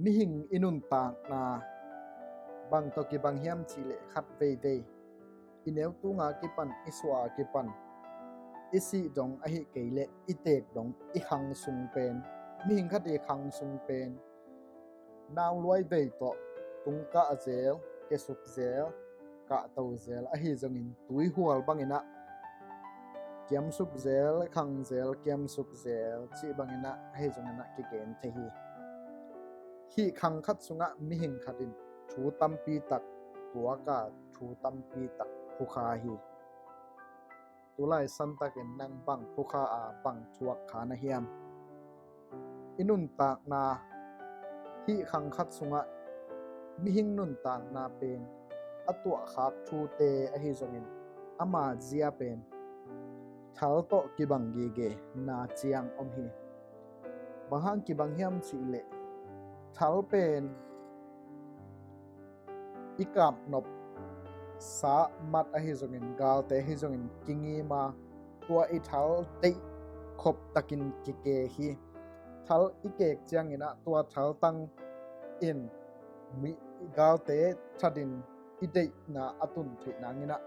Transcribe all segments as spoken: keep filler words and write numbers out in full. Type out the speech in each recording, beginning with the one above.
Mihing i nuntakna bang tawh kibang hiam cihleh khat veivei i neu tunga kipan, i suah a kipan, i sih dong ahih kei leh i teek dong, i khang sung pen, mihing khat i khang sung pen nauluai vei tawh tungkah zel, kesuk zel, kahto zel, ahi zongin tuihual banginah kiamsuk zel, khang zel, kiamsuk zel cih banginah ahi zonginah kigen thei hi. Hih khang khat sungah mihing khat in thu tampi tak tuak a, thu tampi tak phukha hi. Tulai santakin nang bang phukha a, bang thuak kha na hiam? I nuntakna, hih khang khat sungah mihing nuntakna pen a tuahkhak thute ahi zongin ama zia pen thal tawh kibang gige na ciang om hi. Bang hang kibang hiam cihleh thal pen i kapnop sa mat ahi zongin, galte ahi zongin kingim a, tua i thal deih khop takin kike hi. Thal i kek cianginah tua thaltang in mi, galte thatin i deihna a tun theih nanginah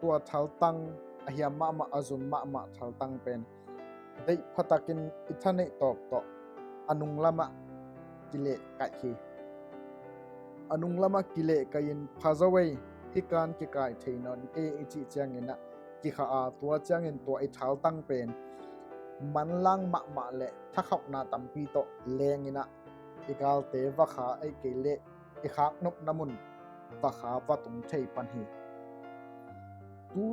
tua thaltang, a hiam mahmah, a zum mahmah thaltang pen deih phatakin i thaneih tawp tawh a nunglamah kilehkaih hi. A nunglamah kilehkaih in phazo ei, hih kan kikaih thei nawn kei i cih cianginah kikha a, tua ciangin tua i thaltang pen manlang mahmah le thakhauhna tampi tawh lenginah i galte vakha ei kei leh i khaknopna mun vakha va tung thei pan hi. Tu,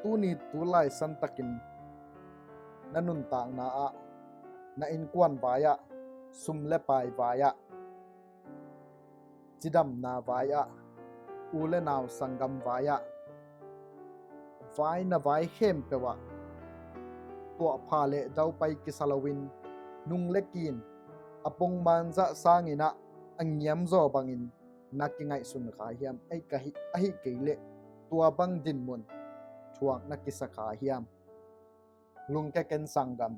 tuni tulai santakin na nuntakna ah, na innkuan vai-ah, sum le pai vai-ah, cidamna vai-ah, u le nau sanggam vai-ah, vai na vai khempeuh ah tuahpha le daupai kisa loin nung le kin a pongman zah sanginah a ngiamzaw bangin na kingaihsun kha hiam? Ei ka hih, ahih kei leh tua bang dinmun thuak na kisa kha hiam? Lungke ken sanggam,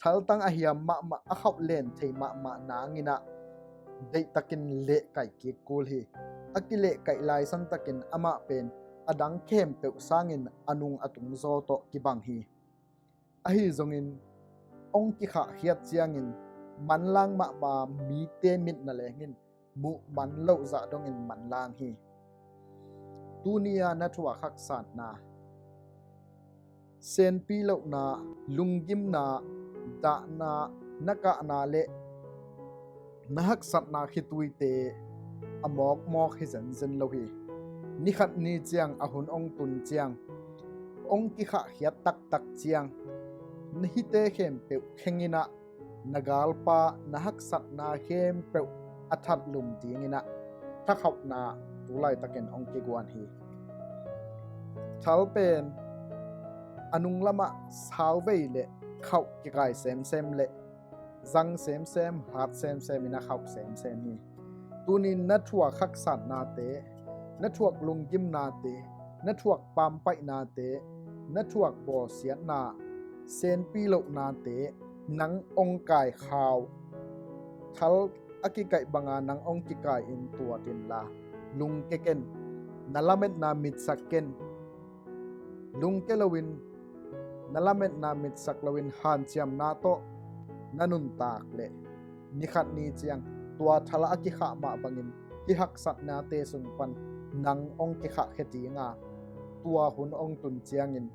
thaltang a hiam mahmah, a khauh len thei mahmah nanginah deihtakin lehkaih kik kul hi. A kilehkaih laisantakin amah pen a dang khempeuh sangin a nung a tungzaw tawh kibang hi. Ahi zongin hong kikhahkhiat ciangin manlang mahmah, mite mitna lengin muh man loh zah dongin manlang hi. Tuni-a na thuak haksatna, senpi lohna, lunggimna, dahna, na kahna le na haksatna khituite a mawkmawk hi zenzen lo hi. Nikhat ni ciang, a hun hong tun ciang, hong kikhahkhiat taktak ciang, na hihte khempeuh khenginah na galpa na haksatna khempeuh a thatlum dinginah thakhauhna tulaitakin hong kiguan hi. Thal pen a nunglamah sauvei le khauh kikai semsem le zang semsem, hat semsem in a khauh semsem hi. Tunin na thuak haksatnate, na thuak lunggimnate, na thuak pampaihnate, na thuak bawlsiatna, senpi lohnate nang hong kaikhau, thal a kikaih banga nang hong kikai in tuat inla, lungke ken, na lametna mitsak ken. Lungke loin, na lametna mitsak loin hanciamna tawh na nuntak leh nikhat ni ciang tua thal a kikhah mah bangin hih haksatnate sung pan nang hong kikhahkhia dinga, tua hun hong tun ciangin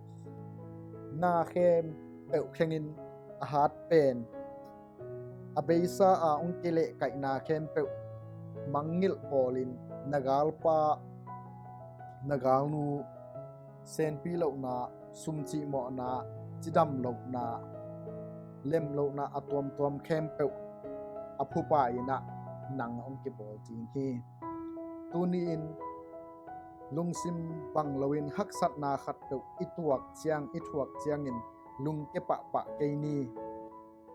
na khempeuh khengin a hat pen a beisa a hong kilehkaihna khempeuh mangngilh bawlin na galpa, na galnu, senpi lohna, sum cihmawhna, cidam lohna, lem lohna a tuamtuam khempeuh a phupa inah nang hong kibawl ding hi. Tuni-in lungsim bang loin haksatna khatpeuh i tuak ciang, i thuak ciangin lungke pahpah kei ni.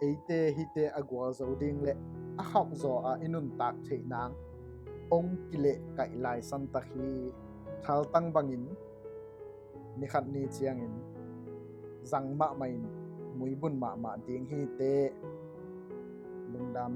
Eite hihte a gualzo ding le a khauhzaw a i nuntak theih nang hong kilehkaih laisantak hi. Thaltang bangin nikhat ni ciangin zang mahmah in muibun mahmah ding hi teh. Lungdam.